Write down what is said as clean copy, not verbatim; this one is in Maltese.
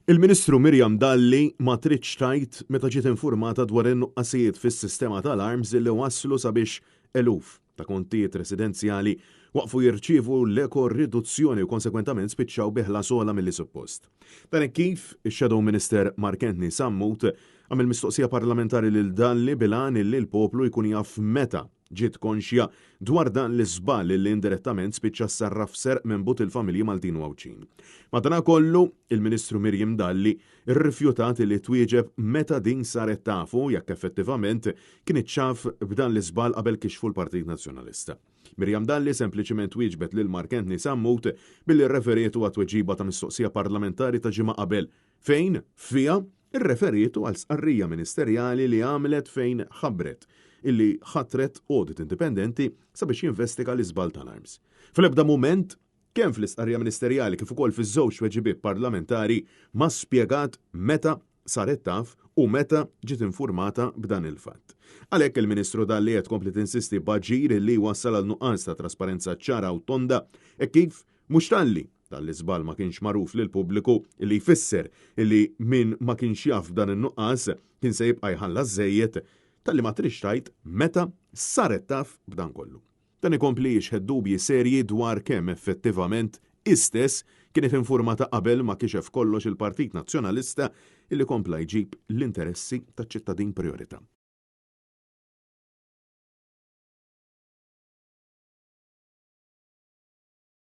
Il-Ministru Miriam Dalli ma tridx tgħid meta ġiet infurmata dwar in-nuqqasijiet fis-sistema tal-ARMS li wasslu sabiex eluf ta' kontijiet residenzjali waqfu jirċievu l-eko-riduzzjoni u konsegwentament spiċċaw bi ħlas ogħla milli suppost. Dan hekk kif ix-Shadow Minister Mark Anthony Sammut għamel mistoqsija parlamentari lil Dalli bil-għan illi l-poplu jkun jaf meta ġiet konxja dwar dan l-iżball li indirettament spiċċa ssarraf f'serq minn but il-familji Maltin u Għawdxin. Madanakollu, il-Ministru Miriam Dalli rrifjutat li twieġeb meta din saret taf u jekk effettivament kinitx taf b'dan l-iżball qabel kixfu l-Partit Nazzjonalista. Miriam Dalli sempliċiment wieġbet lil Mark Anthony Sammut billi rreferietu għat-tweġiba ta' mistoqsija parlamentari ta' ġimgħa qabel fejn fiha rreferietu għal stqarrija ministerjali li għamlet fejn ħabbret illi ħatret audit indipendenti sabiex jinvestiga l-iżball tal-ARMS. Fl-ebda mument, kemm fl-istqarrija ministerjali kif ukoll fiż-żewġ tweġibiet parlamentari ma spjegat meta saret taf u meta ġiet infurmata b'dan il-fatt. Għalhekk il-Ministru Dalli qed tkompli tinsisti b'aġir li jwassal għal nuqqas ta' trasparenza ċara u tonda hekk kif Mhux talli dan l-iżball ma kienx magħruf lill-pubbliku, li jfisser li min ma kienx jaf b'dan in-nuqqas kien se jibqa' jħallas żejjed, talli ma tridx tgħid meta saret taf b'dan kollu. Dan ikompli jixħet dubji serji dwar kemm effettivament hi stess kienet infurmata qabel ma kixef kollox il-Partit Nazzjonalista li kompla jġib l-interessi taċ-ċittadin prijorità.